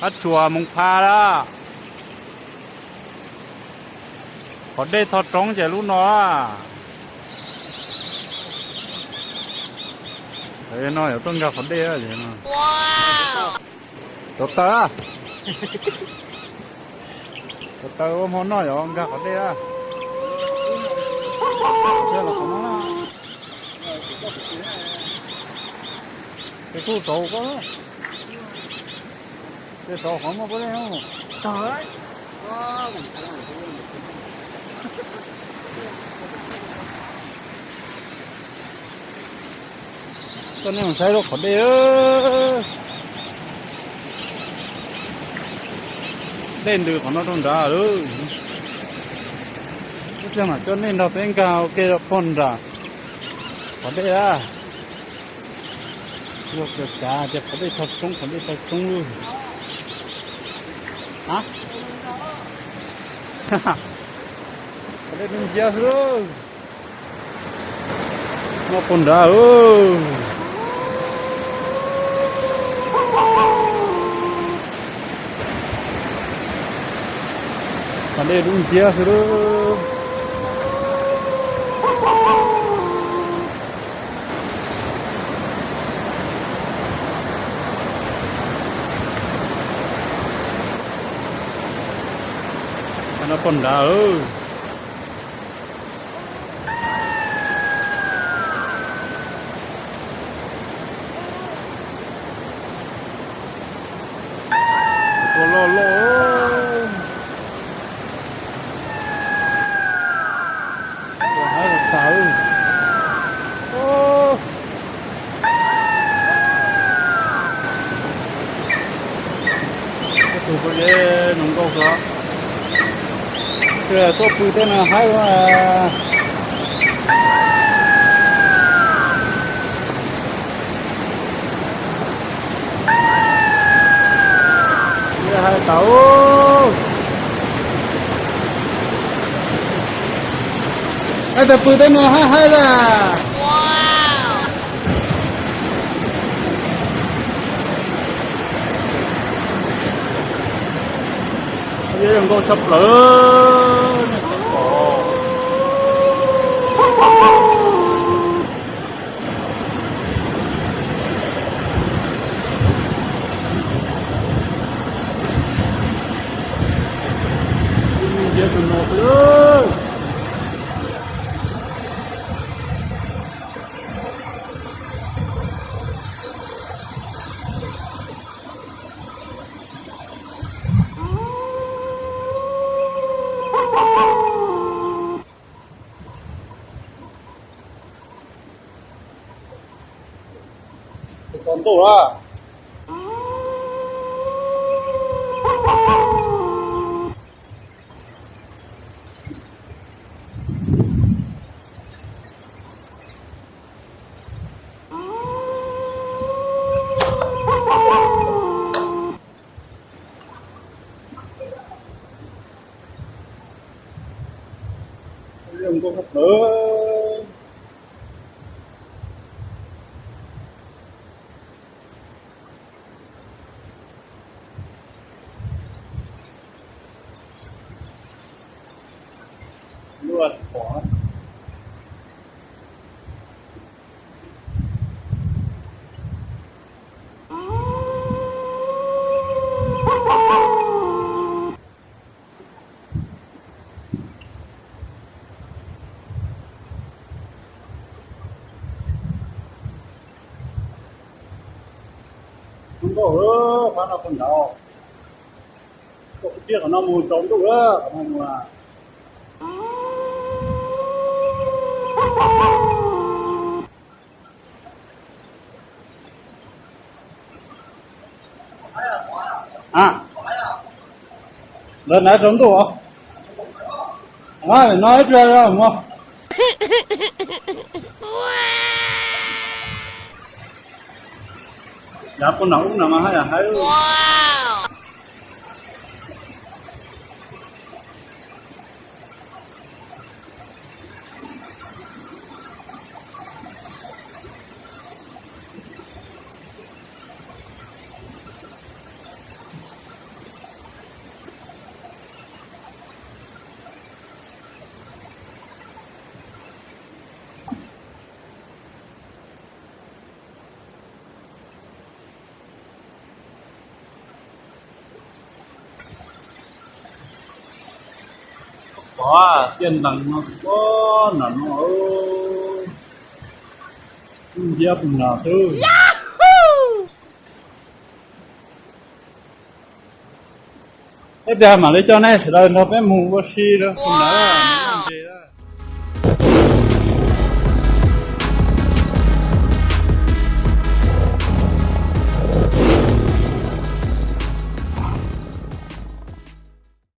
Qab tsuas Moos Pha lawm. Qhov dej tho roob ces lub no lawm. No yuav tuaj nkag qhov dej. Cov taw, cov taw ua hmo noj yuav nkag qhov dej a. Ces kuj rau koj, ces rau qhov muaj pob dej. Coj nej mus saib lub qhov dej. Dej ntws qhov no rau nrad lawm. Ib pliag mam coj nej nrog peb nkag ua ke rau pog nram qhov dej a. Yog kav tias qhov dej tho roob, qhov dej tho roob lawm. Qhov dej dub nciab xwb. No pog nrad. Qhov dej dub nciab xwb lawm. No pog nrad. Tua loj loj. Tua haib tas. Tus pw deb zoo nkauj xwb. Tuaj pw tej no haib ua. Haib tas. Haib tas, pw tej no haib haib tas. Zoo nkauj tshaj plaws. Nciab tus no xwb. Tus tau ntuj a. Zoo nkauj tshaj plaws. Luaj pom. Zoo nkauj, phab no pog nrad. Koj tiag, qhov no mus tsaus ntuj lawm, qhov no mus. A, lawv nav tsaus ntuj os. A, no ib pliag mog. Yav puag nram ub no mas haj yam haib. Tiaj ntees no, nram no, ib tus no xwb. Ib pliag mam li coj nej sawv daws nrog peb mus ua si rau tus ntawd.